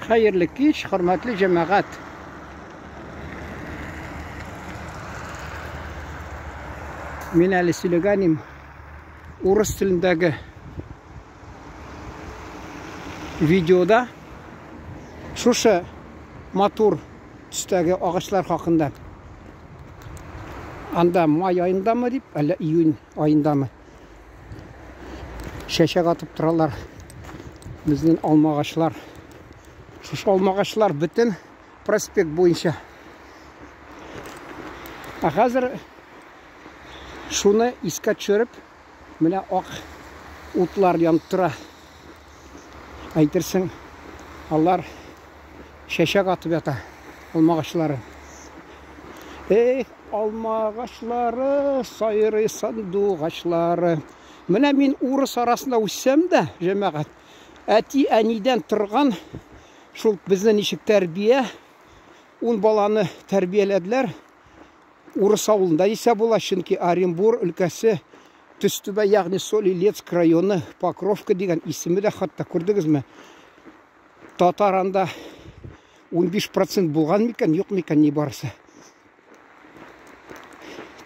Хәерле кич, хөрмәтле җәмәгать. Мин әле сөйләгәнем урыс телендәге видеода шушы матур төстәге агачлар хакында. Анда май аендамы дип, әллә июнь аендамы? Чәчәк атып торалар безнең алмагачлар. Шушы алмагачлар бөтен проспект буенча. Ә хәзер шуны искә төшереп, менә ак утлар янып тора. Әйтерсең, алар чәчәк атып ята, алмагачлары. Эх, алмагачлары, сайрый сандугачлары. Менә мин урыс арасында үссәм дә, җәмәгать, әти-әнидән торган шул безне ничек тәрбия, ун баланы тәрбияләделәр. Урыс авылында дисә була, чөнки Оренбур өлкәсе Төстүбә, ягъни Соль-Илецк районы, Покровка дигән исеме дә хатта күрдегезме? Татар анда 15% булган микән, юк микән, ни барысы.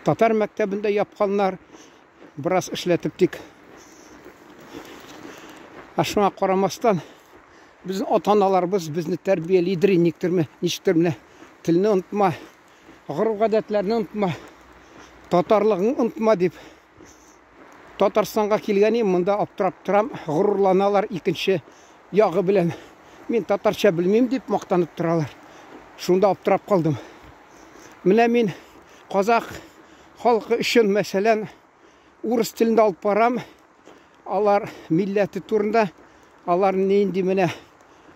Татар мәктәбендә япканнар, бераз эшләтеп тик. Ә шуңа карамастан, безнең ата-аналарыбыз безне тәрбиялидер, никтерме, ничектер менә телне онытма, гореф-гадәтләрне онытма, татарлыгыңны онытма дип. Татарстанга килгән идем, монда аптырап торам, горурланалар икенче ягы белән. Мин татарча белмим дип мактанып торалар. Шунда аптырап калдым. Менә мин казах халкы өчен, мәсәлән, урыс телендә алып барам. Алар милләте турында, алар нинди менә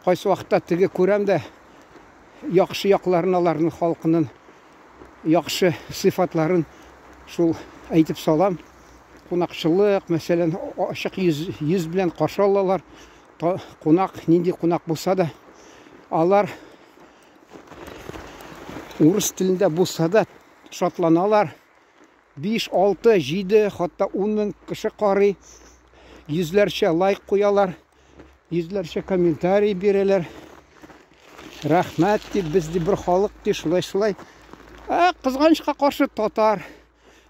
кайсы вакытта теге күрәм дә яхшы якларын аларның халкының яхшы сыйфатларын шул әйтеп салам. Кунакчылык, мәсәлән, ачык йөз, йөз белән каршы алалар. Кунак, нинди кунак булса да, алар урыс телендә булса да шатланалар. 5, 6, 7, хатта 10 мең кеше карый. Йөзләрчә лайк куялар, йөзләрчә комментарий бирәләр. Рәхмәт дип, без ди бер халык ди, шулай-шулай. Ә кызганычка каршы татар.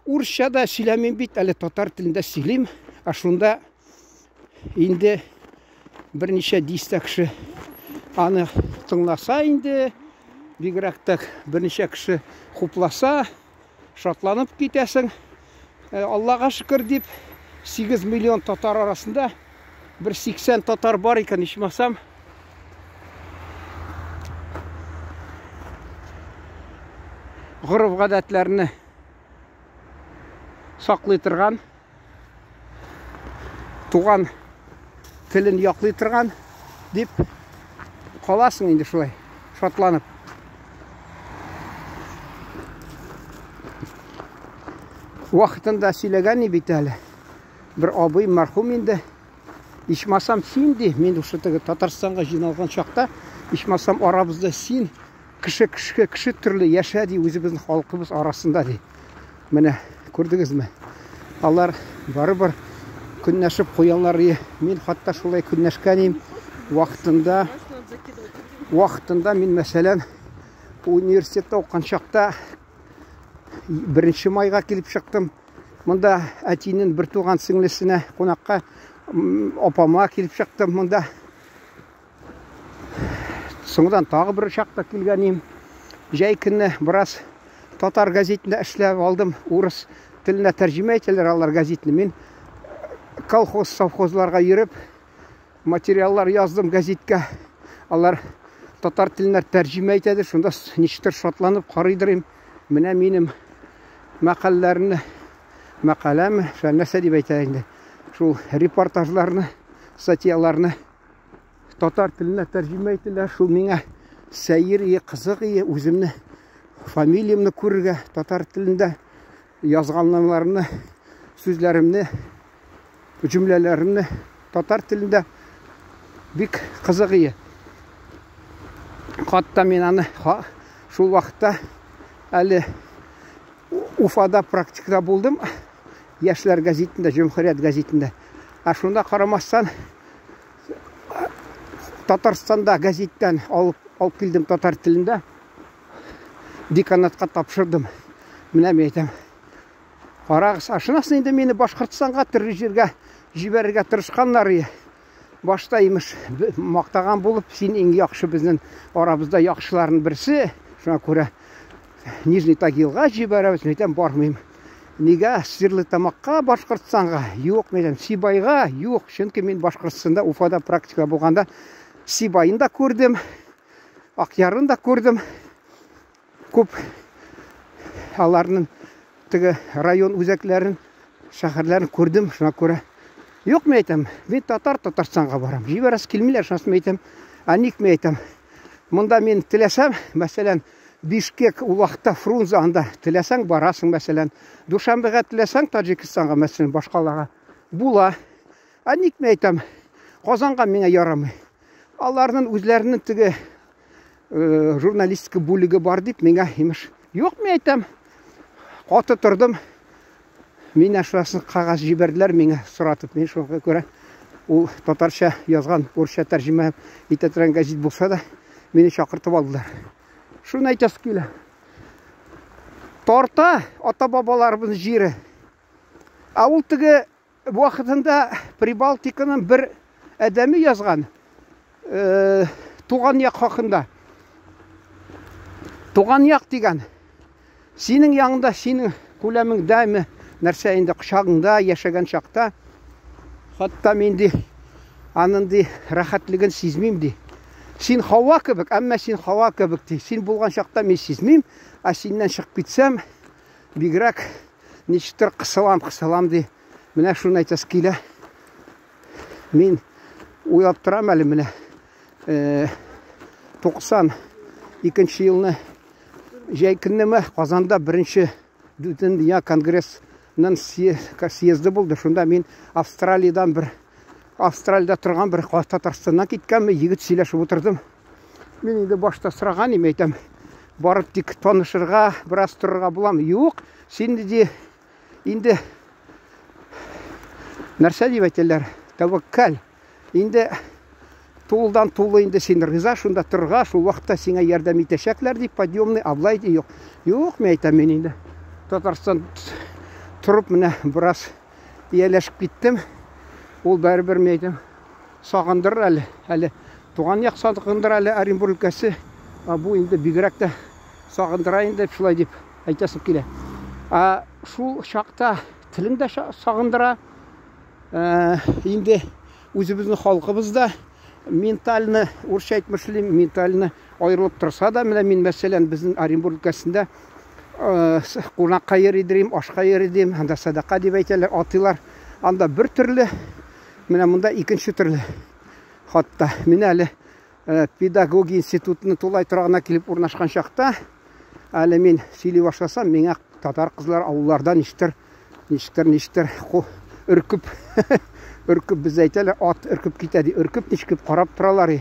Урысча да сөйләмим бит, әле татар телендә сөйлим. Ә шунда инде берничә дистә кеше аны тыңласа инде, бигрәк тә берничә кеше хупласа, Шатланып китәсең. Э, Аллага шөкер дип, 8 миллион татар арасында бер 80 татар бар икән, ичмасам. Гореф-гадәтләрне саклый торган, туган телен яклый торган дип каласың инде шулай, шатланып. Вакытында сөйләгән бит әле. Бер абый мәрхүм инде. Ичмасам син ди, мин шушы теге Татарстанга җыйналган чакта, ичмасам арабызда син кеше кешегә кеше төрле яшә ди үзебезнең халкыбыз арасында ди. Менә күрдегезме? Алар барыбер көнләшеп куялар. Мин хатта шулай көнләшкән идем. Вакытында вакытында мин мәсәлән университетта укыган чакта беренче майга килеп чыктым. Монда әтинең бертуган сеңлесенә кунакка апама килеп чыктым монда. Соңдан тагы бер чакта килгән идем. Җәй көне бераз татар газетында эшләп алдым. Урыс теленә тәрҗемә итәләр алар газетны. Мин колхоз, совхозларга йөреп, материаллар яздым газеткә. Алар татар теленә тәрҗемә итәде. Шунда ничектер шатланып карыйдыр идем. Менә минем мәкаләләрне, мәкаләме, нәрсә дип әйтә инде, шул репортажларны, статьяларны татар теленә тәрҗемә ителә. Шул миңа сәер ие, кызык ие, үземне фамилиямне күрергә татар телендә язганнарымны, сүзләремне, җөмләләремне татар телендә бик кызык ие. Хатта мин аны шул вакытта әле Уфада практикада булдым. Яшьләр гәзитендә, Җөмһүрият гәзитендә. Ә шунда карамастан Татарстанда гәзиттән алып алып килдем татар телендә. Деканатка тапшырдым. Менә мин әйтәм. Карагыз, ашынасың инде мине Башкортстанга төрле җиргә җибәрергә тырышканнар. Башта имеш мактаган булып, син иң яхшы безнең арабызда яхшыларның берсе. Шуңа күрә Нижний Тагилга җибәрәбез, мин әйтәм, бармыйм. Нигә Стерлитамакка, Башкортстанга? Юк, мин әйтәм, Сибайга? Юк, чөнки мин Башкортстанда, Уфада практика булганда Сибайын да күрдем, Акъярын да күрдем. Күп аларның теге район үзәкләрен, шәһәрләрен күрдем, шуңа күрә юк, мин әйтәм, мин татар Татарстанга барам. Җибәрәсе килмиләр, шунысын мин әйтәм. Ә ник мин әйтәм? Монда мин теләсәм, мәсәлән, Бишкек, ул вакытта Фрунзе анда теләсәң барасың, мәсәлән. Душанбега теләсәң Таҗикстанга, мәсәлән, башкаларга була. Ә ник мин әйтәм, Казанга миңа ярамый. Аларның үзләренең теге журналистика бүлеге бар дип миңа имеш. Юк, мин әйтәм. Каты тордым. Мин шунасын кагаз җибәрделәр миңа соратып. Мин шуңа күрә ул татарча язган, урысча тәрҗемә итә торган гәзит булса да, мине чакыртып алдылар. Шуны әйтәсе килә. Тарта ата-бабаларыбыз җире. Ә ул теге Вакытында Прибалтиканың бер адәме язган э, туган як хакында. Туган як дигән. Синең яныңда, синең күләмеңдәме, нәрсә инде кочагыңда яшәгән чакта, хатта мин ди, аның ди рәхәтлеген сизмим ди. Син һава кебек, әмма син һава кебек ди. Син булган чакта мин сизмим, ә синнән чыгып китсәм, бигрәк ничектер кысылам, кысылам ди. Менә шуны әйтәсе килә. Мин уйлап торам әле менә. 92 елны җәй көннеме Казанда беренче Бөтендөнья конгрессның съезды булды. Шунда мин Австралиядән бер Австралиядә торган бер Татарстаннан киткәнме егет сөйләшеп утырдым. Мин инде башта сораган идем, әйтәм, барып тик танышырга, бераз торырга буламы? Юк, син ди, инде нәрсә дип әйтәләр? Тәвәккәл. Инде тулдан тулы инде син риза шунда торырга, шул вакытта сиңа ярдәм итәчәкләр дип, подъемный аблай ди, юк. Юк, мин әйтәм, мин инде Татарстан торып менә бераз ияләшеп киттем. Ул барыбер мин әйтәм, сагындырыр әле. Әле туган як сагындыра әле Оренбург өлкәсе. Ә бу инде бигрәк тә сагындыра инде, шулай дип әйтәсем килә. Ә шул чакта телең дә сагындыра. Ә, инде үзебезнең халкыбыз да ментально, урысча әйтмешли, ментально аерылып торса да, менә мин, мәсәлән, безнең Оренбург өлкәсендә кунакка йөри дим, ашка йөри дим, анда садака дип әйтәләр, атыйлар. Анда бер төрле, менә монда икенче төрле. Хатта мин әле педагогия институтының тулай торагына килеп урнашкан чакта, әле мин сөйли башласам, миңа татар кызлар авыллардан ничектер, ничектер, ничектер өркеп, өркеп без әйтәләр, ат өркеп китә ди, өркеп ничек карап торалар.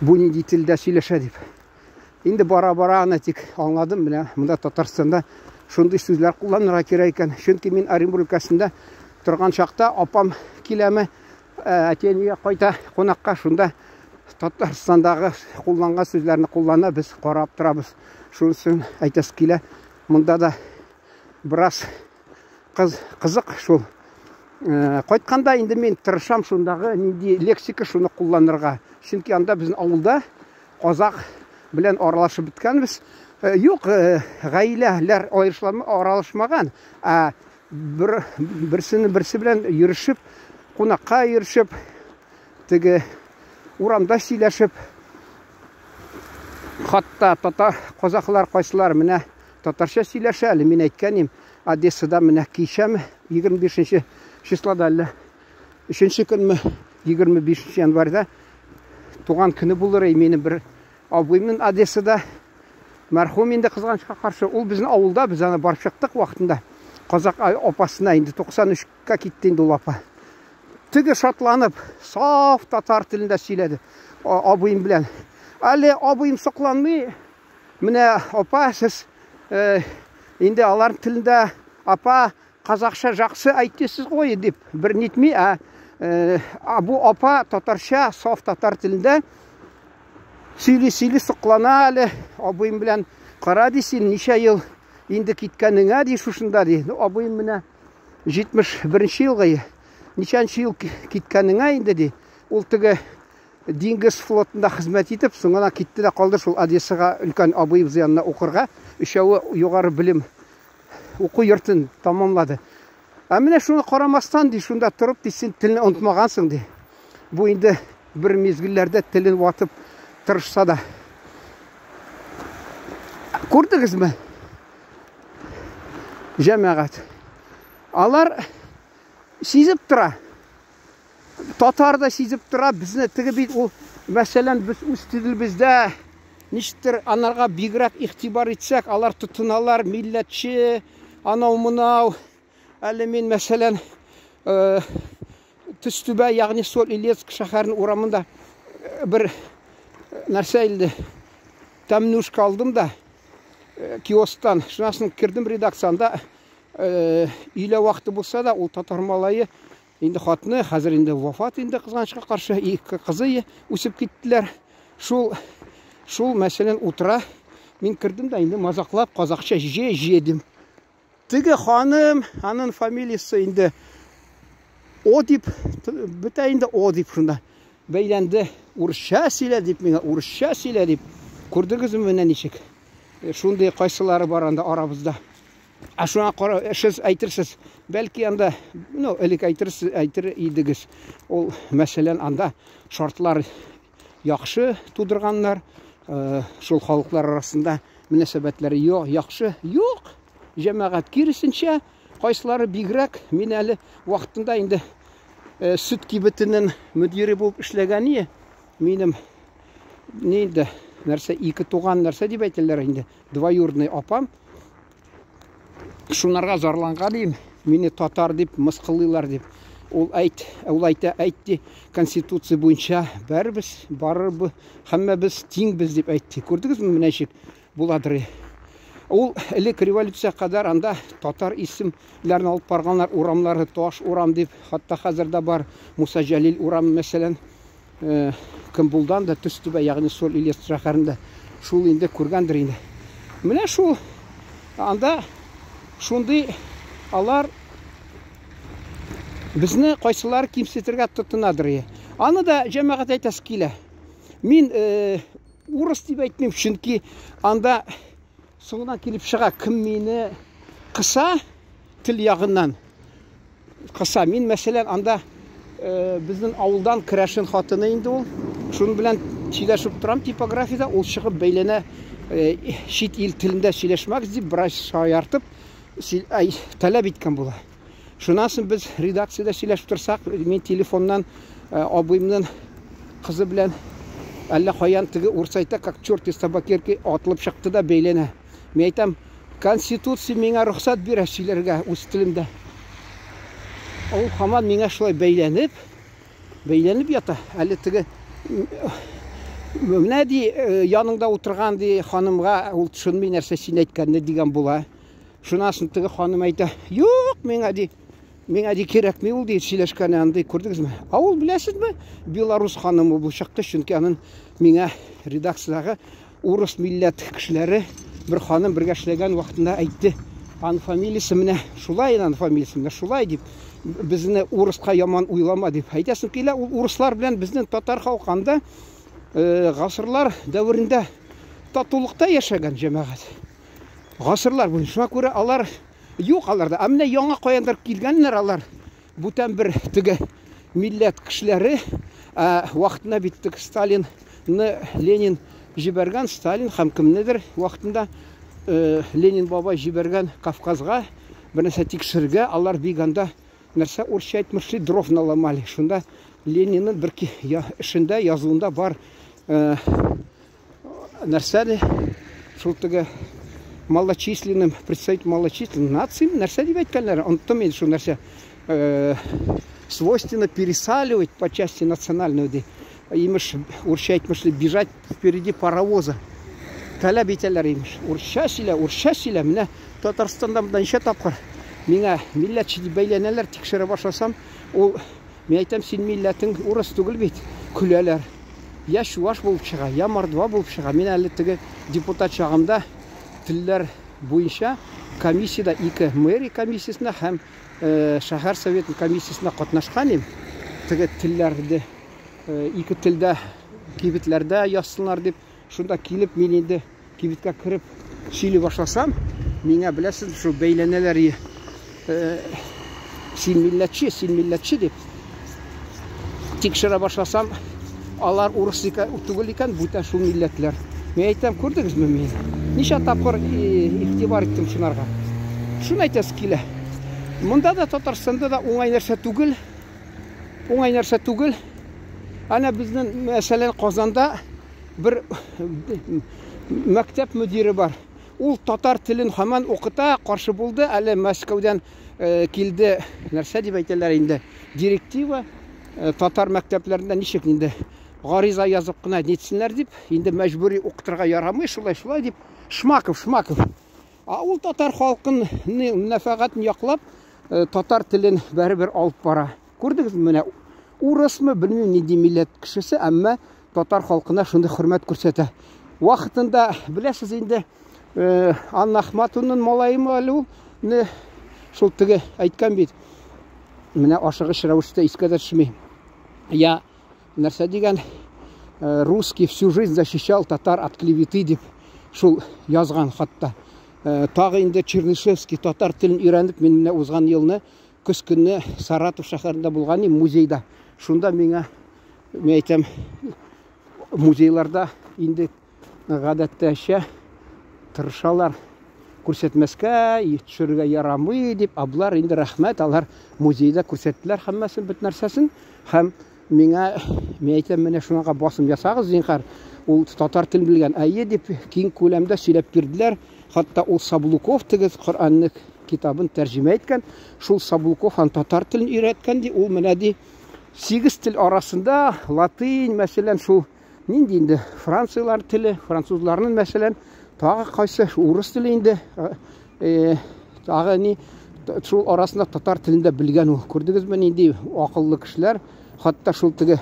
Бу нинди телдә сөйләшә дип. Инде бара-бара аны тик аңладым, менә монда Татарстанда шундый сүзләр кулланырга кирәк икән. Чөнки мин Оренбург өлкәсендә торган чакта апам киләме, әти-әнигә кайта кунакка, шунда Татарстандагы кулланган сүзләрне куллана, без карап торабыз. Шунысын әйтәсе килә, монда да бераз кыз, кызык шул. Кайтканда инде мин тырышам шундагы нинди лексика шуны кулланырга. Чөнки анда безнең авылда казак белән аралашып беткәнбез. Юк, гаиләләр аралашмаган, ә бер берсенең берсе белән йөрешеп, кунакка йөрешеп, теге урамда сөйләшеп, хатта татар казахлар кайсылар менә татарча сөйләшә әле, мин әйткән идем, Одессада менә кичәме, 25 числода әллә өченче көнме, 25 январьда туган көне булыр ей минем бер абыймның Одессада. Мәрхүм инде кызганычка каршы, ул безнең авылда, без аны барып чыктык вакытында. Казак апасына инде 93-кә китте инде ул апа. Теге шатланып, саф татар телендә сөйләде абыем белән. Әле абыем сокланмый, менә апа сез Инде алар телендә апа казахша жакшы әйтесез ғой дип бер нитми, ә бу апа татарча, саф татар телендә сөйли-сөйли соклана әле абыем белән. Кара ди син, ничә ел инде киткәнеңә ди шушында ди. Ну, абыем менә 71 елгы, ничәнче ел киткәнеңә инде ди. Ул теге диңгез флотында хезмәт итеп, соңына китте дә калды шул Одессага өлкән абыебыз янына укырга. Өчәве югары белем уку йортын тамамлады. Ә менә шуны карамастан ди, шунда торып ди, син телне онытмагансың ди. Бу инде бер мизгелләрдә телен ватып тырышса да. Күрдегезме? Җәмәгать. Алар сизеп тора. Татар да сизеп тора, безне теге бит ул, мәсәлән, без үз телебездә ничектер анарга бигрәк игътибар итсәк, алар тотыналар, милләтче, анау-мынау. Әле мин, мәсәлән, Төстүбә, ягъни Соль-Илецк шәһәренең урамында бер нәрсә инде, тәмнүшкә алдым да киосктан. Шуннан соң кердем редакциянда, өйлә вакыты булса да, ул татар малае инде хатны, хәзер инде вафат инде, кызганычка каршы, ике кызы үсеп киттеләр. Шул, мәсәлән, утыра. Мин кердем дә инде мазаклап казахча же же дим. Теге ханым, аның фамилиясе инде О дип, бетә инде О дип шунда. Бәйләнде, урысча сөйлә дип миңа, урысча сөйлә дип. Күрдегезме менә ничек? Шундый кайсылары бар анда арабызда. Ә шуңа кара, сез әйтерсез, бәлки анда, ну, элек әйтерсез, әйтер идегез. Ул, мәсәлән, анда шартлар яхшы тудырганнар, шул халыклар арасында мөнәсәбәтләре яхшы. Юк, җәмәгать, киресенчә, кайсылары бигрәк, мин әле вакытында инде сөт кибетенең мөдире булып эшләгән минем ни инде, нәрсә, ике туган нәрсә дип әйтәләр инде, двоюродный апам, шунарга зарланган идем, мине татар дип мыскыллыйлар дип. Ул әйт, ул әйтә, әйт ди, конституция буенча бәрбез, барыбыз, һәммәбез тиңбез дип әйтте. Күрдегезме, менә ничек буладыр. Ул элек революция кадәр анда татар исемләрен алып барганнар, урамнары таш урам дип, хәтта хәзер дә бар Муса Җәлил урамы, мәсәлән, Кембулдан да Төстүбә, ягъни Соль-Илецк шәһәрендә шул инде күргәндер инде. Менә шул анда шундый алар безне кайсылары кимсетергә тотынадыр. Аны да җәмәгать әйтәсе килә. Мин урыс дип әйтмим, чөнки анда соңыннан килеп чыга, кем мине кыса тел ягыннан кыса. Мин, мәсәлән, анда безнең авылдан керәшен хатыны инде ул. Шуның белән сөйләшеп торам типографиядә, ул чыгып бәйләнә, чит ил телендә сөйләшмәгез дип, бераз шаяртып таләп иткән була. Шуннан соң без редакциядә сөйләшеп торсак, мин телефоннан абыемның кызы белән әллә каян теге урыс әйтә, как черт из табакерки атылып чыкты да бәйләнә. Мин әйтәм, конституция миңа рөхсәт бирә сөйләргә үз телемдә. Ул һаман миңа шулай бәйләнеп, бәйләнеп ята. Әле теге менә ди, яныңда утырган ди ханымга ул төшенми нәрсә син әйткәнне дигән була. Шуннан соң теге ханым әйтә, юк, миңа ди, миңа ди кирәкми ул ди сөйләшкәне андый, күрдегезме? Ә ул беләсезме, белорус ханымы бу чыкты, чөнки аның миңа редакциядәге урыс милләт кешеләре бер ханым бергә эшләгән вакытында әйтте, аның фамилиясе менә шулай, аның фамилиясе менә шулай дип, безне урыска яман уйлама дип. Әйтәсем килә, ул урыслар белән безнең татар халкы анда гасырлар дәверендә татулыкта яшәгән җәмәгать. Гасырлар буе. Шуңа күрә алар юк аларда. Ә менә яңа каяндыр килгәннәр алар. Бүтән бер теге милләт кешеләре, вакытында бит теге Сталинны Ленин җибәргән, Сталин һәм кемнедер вакытында Ленин бабай җибәргән Кавказга бер нәрсә тикшерергә, алар бик анда нәрсә урысча әйтмешли дров наломали. Шунда Ленинның бер эшендә, язуында бар нәрсә ди, шул теге малочисленным, представитель малочисленным нациям, нәрсә дип әйткәннәр, оныттым инде шул нәрсә, свойственно пересаливать по части национального ди. Имеш, урысча әйтмешли, бежать впереди паровоза. Таләп итәләр имеш. Урысча сөйлә, урысча сөйлә. Менә Татарстанда монда ничә тапкыр миңа милләтче дип бәйләнәләр, тикшерә башласам, ул мин әйтәм, син милләтең урыс түгел бит. Көләләр. Я чуваш булып чыга, я мордва булып чыга. Мин әле теге депутат чагымда телләр буенча комиссиядә ике мэрия комиссиясендә һәм э, шәһәр советы комиссиясендә катнашкан идем. Теге телләрдә э, ике телдә кибетләрдә язсыннар дип Шунда килеп мин инде кибеткә кереп сөйли башласам, миңа беләсез, шул бәйләнәләр э, син милләтче, син милләтче дип. Тикшерә башласам, алар урыс түгел икән, бүтән шул милләтләр. Мин әйтәм, күрдегезме мин? Ничә тапкыр игътибар иттем шунарга. Шуны әйтәсе килә. Монда да Татарстанда да уңай нәрсә түгел. Уңай нәрсә түгел. Әнә безнең, мәсәлән, Казанда бер мәктәп мөдире бар. Ул татар телен һаман укыта, каршы булды. Әле Мәскәүдән э, килде, нәрсә дип әйтәләр инде, директива э, татар мәктәпләрендә ничек инде гариза язып кына нитсеннәр дип, инде мәҗбүри укытырга ярамый, шулай шулай дип. Шмаков, Шмаков. Ә ул татар халкын нәфәгатен яклап, э, татар телен бәрібер алып бара. Күрдегезме менә урысмы, белмим нинди милләт кешесе, әмма татар халкына шундый хөрмәт күрсәтә. Вакытында беләсез инде, э, Анна Ахматованың малаемы әле ул, не шул теге әйткән бит. Менә ашыгыч рәвештә искә дә төшми. Я нәрсә дигән э, русский всю жизнь защищал татар от клеветы дип шул язган хатта. Э, тагы инде Чернышевский татар телен өйрәнеп, мин менә узган елны көз көне Саратов шәһәрендә булган идем музейда. Шунда миңа мин әйтәм, музейларда инде гадәттәчә тырышалар күрсәтмәскә, төшерергә ярамый дип, ә болар инде рәхмәт, алар музейда күрсәттеләр һәммәсен, бөтен нәрсәсен. Һәм миңа, мин әйтәм, менә шуңа басым ясагыз, зинһар, ул татар телен белгән. Әйе дип киң күләмдә сөйләп бирделәр. Хәтта ул Саблуков теге Коръәнне китабын тәрҗемә иткән, шул Саблуков аны татар телен өйрәткән ди, ул менә ди сигез тел арасында латынь, мәсәлән, шул нинди инде франциялар теле, французларның мәсәлән, тагы кайсы урыс теле инде, э, тагы ни шул арасында татар телен дә белгән ул. Күрдегезме нинди акыллы кешеләр, хәтта шул теге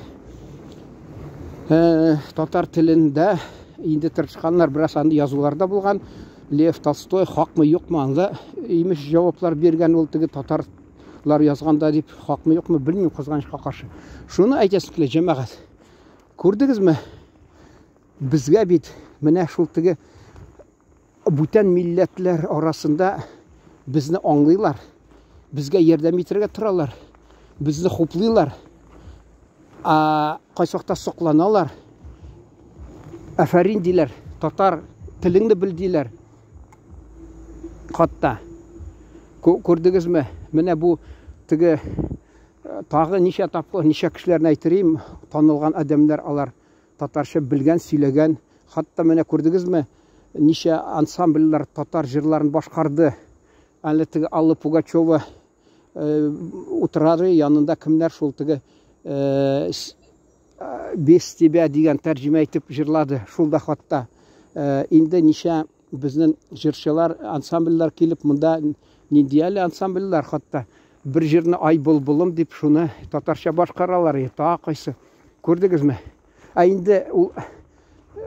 э, татар телендә инде тырышканнар, бераз андый язулар да булган. Лев Толстой хакмы юкмы анда имеш җаваплар биргән ул теге татарлар язганда дип, хакмы юкмы белмим, кызганычка каршы. Шуны әйтәсем килә, җәмәгать. Күрдегезме? Безгә бит менә шул теге бүтән милләтләр арасында безне аңлыйлар, безгә ярдәм итәргә торалар, безне хуплыйлар. А кайсы сокланалар. Афәрин диләр, татар телеңне бел диләр. Хатта. Күрдегезме? Менә бу теге тагы ничә тапкыр, ничә кешеләрне әйтерим, танылган адәмнәр алар татарча белгән, сөйләгән. Хатта менә күрдегезме, ничә ансамбльләр татар җырларын башкарды. Әле теге Алла Пугачева э, утырары янында кемнәр шул теге э, без тебя дигән тәрҗемә итеп җырлады. Шул да хатта. Э, инде ничә безнең җырчылар, ансамбльләр килеп монда нинди әле ансамбльләр хатта бер җырны Ай былбылым дип шуны татарча башкаралар, тагы кайсы. Күрдегезме? Ә инде ул э,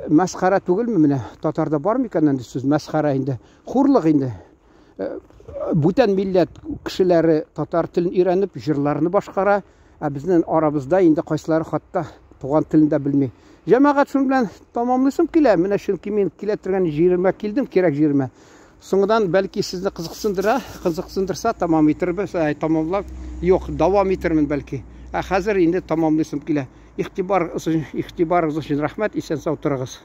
мәсхәрә түгелме менә? Татарда бар микән андый сүз мәсхәрә инде? Хурлык инде. Э, бүтән милләт кешеләре татар телен өйрәнеп, җырларны башкара, ә безнең арабызда инде кайсылары хатта туган телен дә белми. Җәмәгать шуның белән тамамлыйсым килә. Менә чөнки мин килә торган җиремә килдем, кирәк җиремә. Соңыдан бәлки сезне кызыксындыра, кызыксындырса тамам итербез, ә, тамамлап, юк, дәвам итермен бәлки. Ә хәзер инде тамамлыйсым килә. Игътибар, игътибарыгыз өчен рәхмәт, исән сау торыгыз.